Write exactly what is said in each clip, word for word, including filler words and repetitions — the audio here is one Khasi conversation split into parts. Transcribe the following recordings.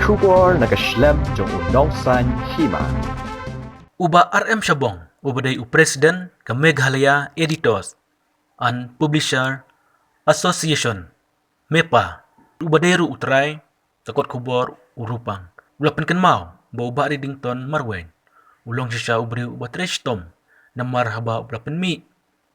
Khubor na ka shlem jong u nongsan hima. U Bah R M Shabong, uba dei u President ka Meghalaya Editors and Publisher Association, MEPA, uba dei ruh u trai ka kot khubor u Rupang, u la pynkynmaw ba u Bah Ridington Marwein u long shisha u briew uba trei shitom, namar haba u la pynmih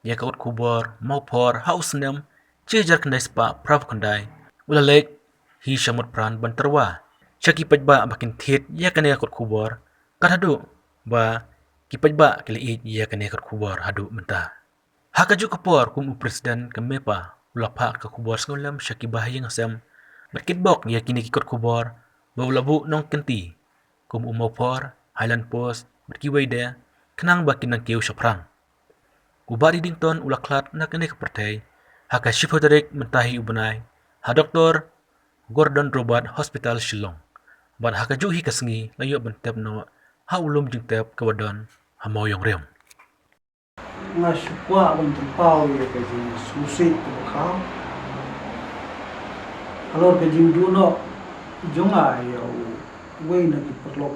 ïa ka kot khubor Mawphor ha u snem shi hajar khyndai spah phra phew khyndai, u la leit hi sha Motphran ban tyrwa sha ki paidbah ba kin thied ïa kane ka kot khubor, kat haduh ba ki paidbah ki la ïeit ïa kane ka kot khubor haduh mynta. Ha kajuh ka por kum u President ka MEPA, u la phah ka khubor sngewlem sha ki bahaïing hasem bad kitbok ïa kine ki kot khubor ba u la buh nongkynti kum u Mawphor, Highland Post bad kiwei de, khnang ba kin nang kiew shaphrang. U Bah Ridington u la khlad na kane ka pyrthei ha ka shiphew tarik mynta hi u bnai ha Doctor Gordon Roberts Hospital, Shillong, bad ha kajuh hi ka sngi la ïoh ban tep noh ha u lum jingtep kaba don ha Mawïong Rim. Nga shu kwah ban pynpaw ïa ka jingsngewsih kaba khaw halor ka jingduh noh jong nga ïa uwei na ki paralok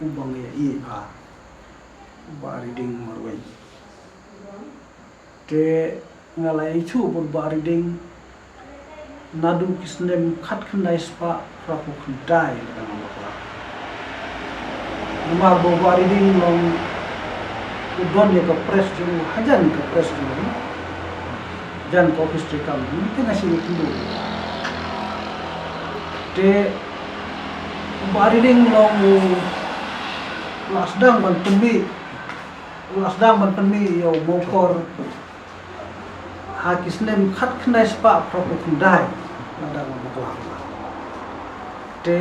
uba nga ïeit bha, u Bah Riding Marwein. Te nga la ïathuh bad u Bah Riding naduh ki snem khatkhyndai spah phra phew khyndai lada nga bakla. Namar ba u Bah Riding long u don ïa ka press jong u hajan ka press jong u, jan ka office treikam jong u, te nga shu ïakynduh. Te u Bah Riding long u la sdang ban pynmih, u la sdang ban pynmih ïa u Mawphor ha ki snem khatkhyndai spah phra phew khyndai lada nga bakla. Te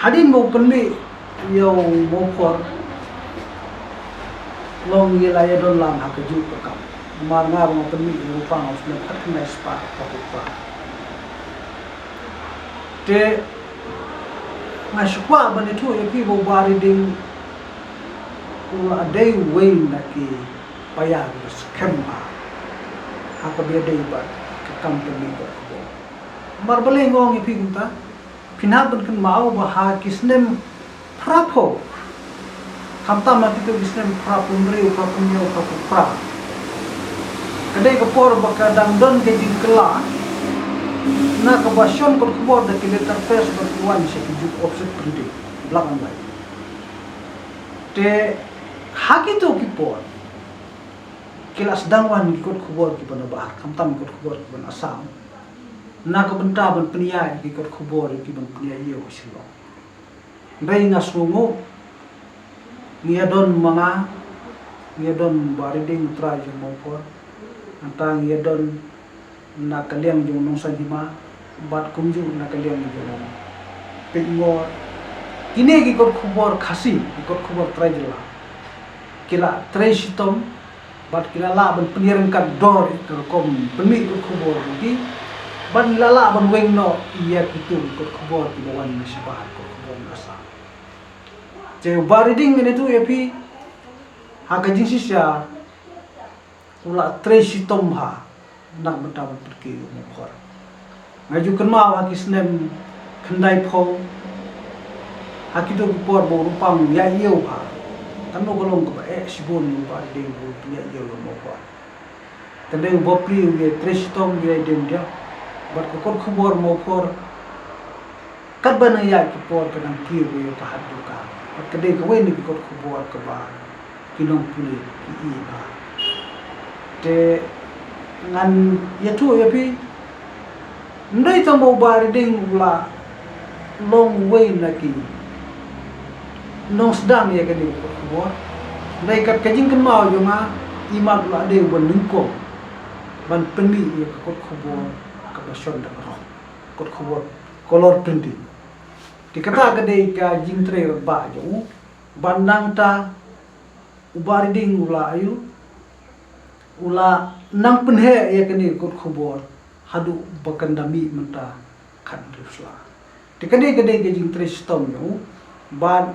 hadien ba u pynmih ïa u Mawphor, long ngi la ïadon lang ha kajuh ka kam. Namar nga ba nga pynmih ïa u Rupang ha u snem khatkhyndai spah phra phew phra. Te nga shu kwah ban ïathuh ïa phi ba u Bah Riding u la dei uwei na ki paidbah ba skhem bha ha kaba ïadei bad ka kam pynmih kot khubor. Namar balei nga ong ïa phi kumta, phin hap ban kynmaw ba ha ki snem phra phew, khamtam ha kito ki snem phra phew hynriew, phra phew hynñiew, phra phew phra, ka dei ka por ba ka dang don ka jingkylla na kaba shon kot khubor da ki letterpress bad wan sha ki juk offset printing, black and white. Te ha kito ki por ki la sdang wan ki kot khubor kiba na bar, khamtam ki kot khubor kiba na Assam, na ka bynta ban pynïaid ki kot khubor ïa ki ban pynïaid ïew ha Shillong. Hynrei nga sngewnguh, ngi ïadon ma nga, ngi ïadon Bah Riding u trai jong u Mawphor, nangta ngi ïadon na ka liang jong u nongsan hima bad kumjuh na ka liang jong u Pynngor. Kine ki kot khubor Khasi, ki kot khubor trai jylla, ki la trei shitom bad ki la lah ban pynïaryngkat dor ïa ka rukom pynmih kot khubor jong ki, bad ki la lah ban weng noh ïa kito ki kot khubor kiba wan na shabar kot khubor na Assam. Te u Bah Riding, ngan ïathuh ïa phi, ha ka jingshisha u la trei shitom bha na ka bynta ban pynkiew ïa u Mawphor. Nga ju kynmaw ha ki snem khyndai phew, ha kito ki por ba u Rupang u ïaid ïew bha, kano ka long kaba eh shibun ïa u Bah Riding ba u pynïaid ïew ïa u Mawphor. Te hynrei u Bah Riding u ïatrei shitom, u ïaid dieng dieng bad ka kot khubor Mawphor. Katba nang ïaid ki por ka nang kiew ïa ka haduh ka, bad ka dei kawei na ki kot khubor kaba ki nongpule ki ïeit bha. Te ngan ïathuh ïa phi, ym dei tang ba u Bah Riding u la long uwei na ki nongsdang ïa kane ka kot khubor, hynrei kat ka jingkynmaw jong nga, imat u la dei uba nyngkong ban pynmih ïa ka kot khubor kaba shon da ka rong, kot khubor colour printing. Te kata ka dei ka jingtrei rangbah jong u. Bad nangta u Bah Riding u la ïoh, u la nang pynheh ïa kane ka kot khubor haduh ba kan da mih mynta khathynriew sla. Te kane ka dei ka jingtrei shitom jong u, bad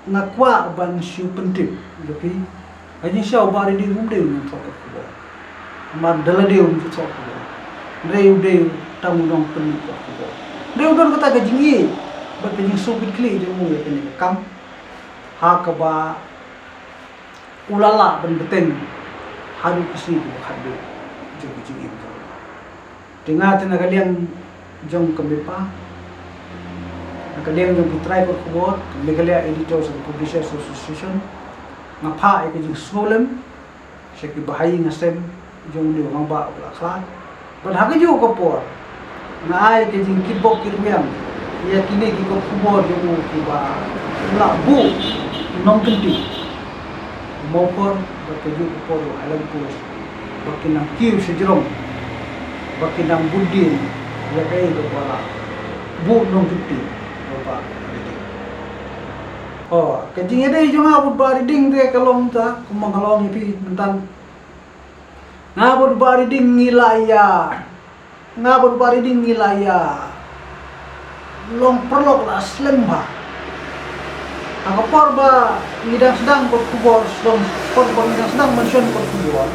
nga kwah ban shu pyntip ïa phi, ha jingshisha u Bah Riding um dei u nongthoh kot khubor. Namar da lade um ju thoh khubor, hynrei u dei Tang u nongpynmih kot khubor. Dei u don kata ka jingïeit bad ka jingsngewkhia jong u ïa kane ka kam, ha kaba u la lah ban bteng haduh ka sngi kaba khatduh jong ka jingim jong u. Te nga te na ka liang jong ka MEPA, na ka liang jong ki trai kot khubor, ka Meghalaya Editors and Publishers Association, nga phah ïa ka jingsngewlem sha ki bahaïing hasem jong une u rangbah uba la khlad. Bad ha kajuh ka por nga ai ka jingkitbok kitrwiang ïa kine ki kot khubor jong u kiba la buh nongkynti. Mawphor, bad kajuh ka por u Highland Post, ba kin nang kiew sha jrong, ba kin nang bud dien ïa kaei kaba la buh nongkynti u Bah Riding. Oh, ka jingïadei jong nga bad u Bah Riding te ka long ta kumba nga la ong ïa phi mynta. Nga bad u Bah Riding ngi la ïa, nga bad u Bah Riding ngi la ïa long paralok la slem bha. Ha ka por ba ngi dang sdang kot khubor, sdang, por ba ngi dang sdang ban shon kot khubor,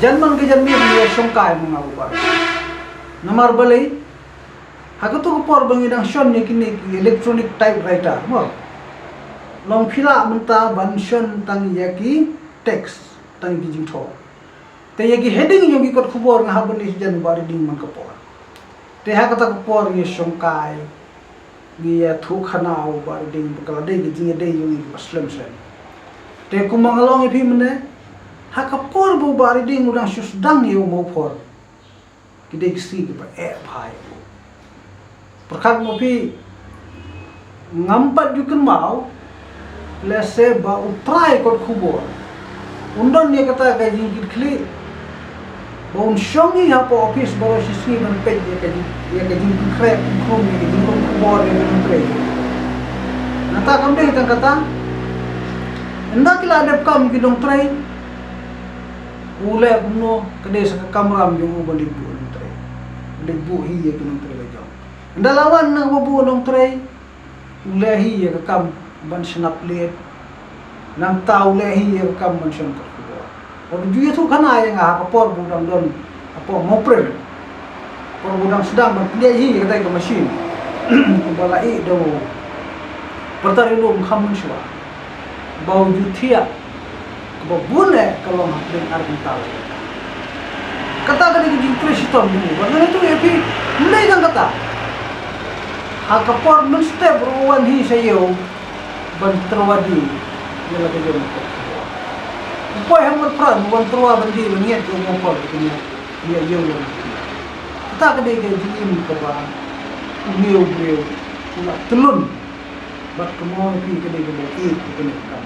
janmiet ka janmiet ngi ïa shongkai ma nga bad u Bah Riding. Namar balei? Ha kato ka por ba ngi dang shon ïa kine ki electronic typewriter, mo, long phi lah mynta ban shon tang ïa ki text, tang ïa ki jingthoh. Te ïa ki heading jong ki kot khubor nga hap ban leit hajan u Bah Riding man ka por. Te ha kata ka por ngi shongkai, ngi ïathuh khana u Bah Riding ba ka la dei ka jingïadei jong ngi kaba slem slem. Te kumba nga la ong ïa phi mynne, ha ka por ba u Bah Riding u dang shu sdang ïa u Mawphor, ki dei ki sngi kiba eh bha ïa u. Pyrkhat mo phi, ngam pat ju kynmaw lehse ba u trai kot khubor un don ïa kata ka jingkitkhlieh ba un shong hi hapoh office baroh shi sngi ban peit ïa ka jing, ïa ka jingpynkhreh pynkhrum, ïa ka jingkhum khubor ïa ka nongtrei. Nangta kam dei tang kata, ynda ki la dep kam ki nongtrei, u leh kumno? Ka dei sa ka kamram jong u ban leit buh nongtrei, leit buh hi ïa ki nongtrei la jong. Ynda la wan na kaba buh nongtrei, u leh hi ïa ka kam ban sngap leit. Nangta u leh hi ïa ka kam ban shon kot khubor. Wat ju ïathuh khana ïa nga ha ka por ba u dang don hapoh Mawprem, por ba u dang sdang ban pynïaid hi ïa katai ka machine kaba la ïeh da u Pyrta Rilum Kham Mynshuwa, ba u ju thiah kaba bun eh ka long hapdeng ar kynta. Kata ka dei ka jingtrei shitom jong u. Bad nga ïathuh ïa phi, ym dei tang kata, ha ka por mynstep ruh u wan hi sha ïew ban tyrwa die ïa la ka jong ka. U poi ha Mawphor u wan tyrwa ban die ban ngiat ïa u Mawphor, ban ngiat ïa ïew. Kata ka dei ka jingim kaba une u briew u la tyllun. Bad kumno phi, ka dei kaba ïeit ïa kane ka kam.